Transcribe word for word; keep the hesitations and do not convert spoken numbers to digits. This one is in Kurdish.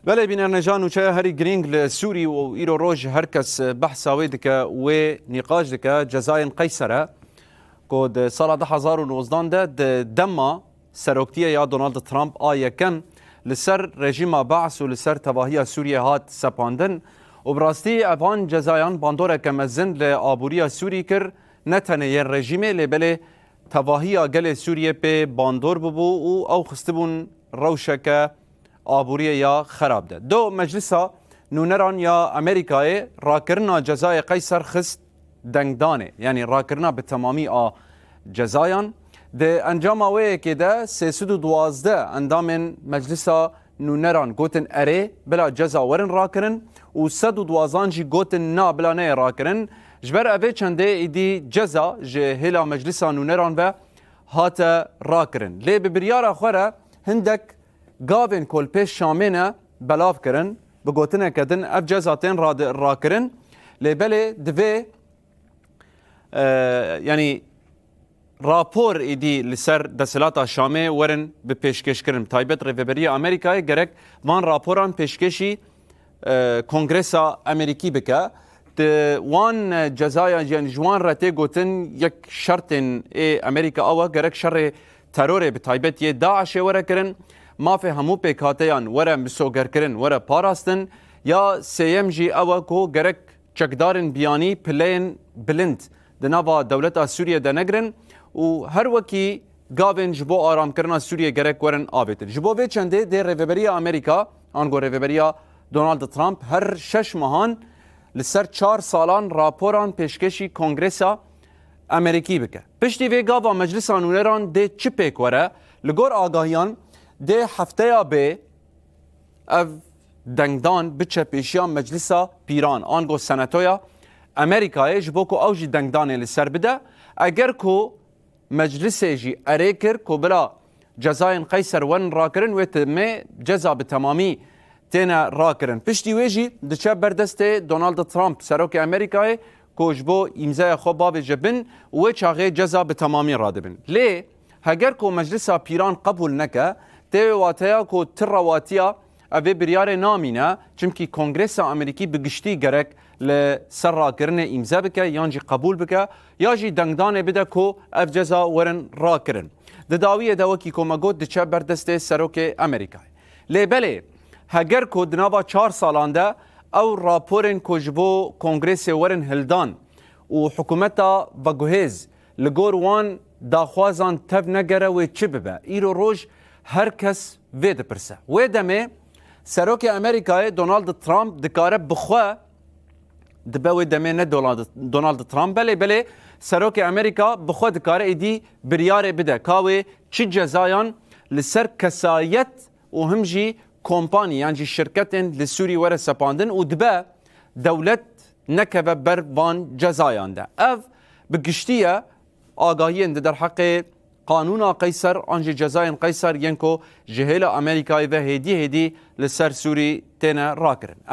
Belê bînerneja nûçeya herî girîng li Sûrî û îro roj her kes behsa wê dike, wê nîqaş dike, cezayên Qeyser e, ku di sala du hezar û nozdan de di dema seroktiye ya Donald Trump a yekem li ser rejîma Baas û li ser tevahiya Sûriyê hat sepandin û bi rastî evan cezayan bandoreke mezin li aboriya Sûrî kir, ne tenê yên rejîmê lê belê tevahiya gelê Sûriyê pê bandor bûbû û ew xistibûn rewşeke aboriyê ya xerab de. Do Meclisa Nûneran ya Amerîkayê rakirina cezayê Qeyser xist dengdanê, yanî rakirina bi temamî a cezayan. Di encama wê yekê de sê sed û duwazdeh endamên Meclisa Nûneran gotin erê, bila ceza werin rakirin û sed û duwazdan jî gotin na, bila neyê rakirin. Ji ber evê çendê êdî ceza ji hêla Meclisa Nûneran ve hate rakirin. Lê bi biryara xwe re hindek gavên ku li pêş Şamê ne belav kirin, bi gotineke din ev ceza tên radi-, rakirin. Lê belê divê, e, yanî rapor êdî li ser desthilata Şamê werin bi pêşkêşkirin. Bi taybet Rêveberiya Amerîkayê gerek van raporan pêşkêşî, e, Kongresa Amerîkî bike. Di wan, e, cezaya, yanî ji wan re tê gotin, yek şertên ê Amerîka ew e, gerek şerê terorê, bi taybet yê DAIŞê were kirin, mafê hemû pêkhateyan were misogerkirin, were parastin. Ya sêyem jî ew e ku gerek çekdarên biyanî pileyên bilind di nava dewleta Sûriyê de negirin û her wekî gavên ji bo aramkirina Sûriyê gerek werin avêtin. Ji bo vê çendê dê Rêveberiya Amerîka, ango Rêveberiya Donald Trump, her şeş mehan li ser çar salan raporan pêşkêşî Kongresa Amerîkî bike. Piştî vê gava Meclisa Nûneran dê çi pêk were? Li gor agahiyan dê hefteya bê ev dengdan biçe pêşiya Meclisa Pîran, ango Senatoya Amerîkayê, ji bo ku ew jî dengdanê li ser bide. Eger ku Meclisê jî erê kir ku bila cezayên Qeyser werin rakirin, wê timê ceza bi temamî têne rakirin. Piştî wê jî diçe ber destê Donald Trump, serokê Amerîkayê, ku ji bo îmzaya xwe bavêje bin û wê çaxê ceza bi temamî radibin. Lê heger ku Meclisa Pîran qebûl neke, tê wê wateya ku ti rewatiya evê biryarê namîne, çimkî Kongresa Amerîkî bi giştî gerek li ser rakirinê îmze bike yan jî qebûl bike, ya jî dengdanê bide ku ev ceza werin rakirin. Di dawiyê de, wekî ku me got, diçe ber destê serokê Amerîkayê. Lê belê, heger ku di nava çar salan de ew raporên ku ji bo Kongrêsê werin hildan û hikûmeta veguhêz li gor wan daxwazan tev negere, wê çi bibe? Îro roj her kes vê dipirse. Wê demê serokê Amerîkayê Donald Trump dikare bi xwe, dibe wê demê ne Donald, Donald Trump belê, belê serokê Amerîka bi xwe dikare êdî biryarê bide ka wê çi cezayan li ser kesayet û him jî kompanî yan jî şirketên li Sûrî were sepandin û dibe dewlet nekeve ber van cezayan de. Ev bi giştî ye agahiyên di derheqê qanûna Qeyser an jî cezayên Qeyser yên ku ji hêla Amerîkayê ve hêdî hêdî li ser Sûrî têne rakirin.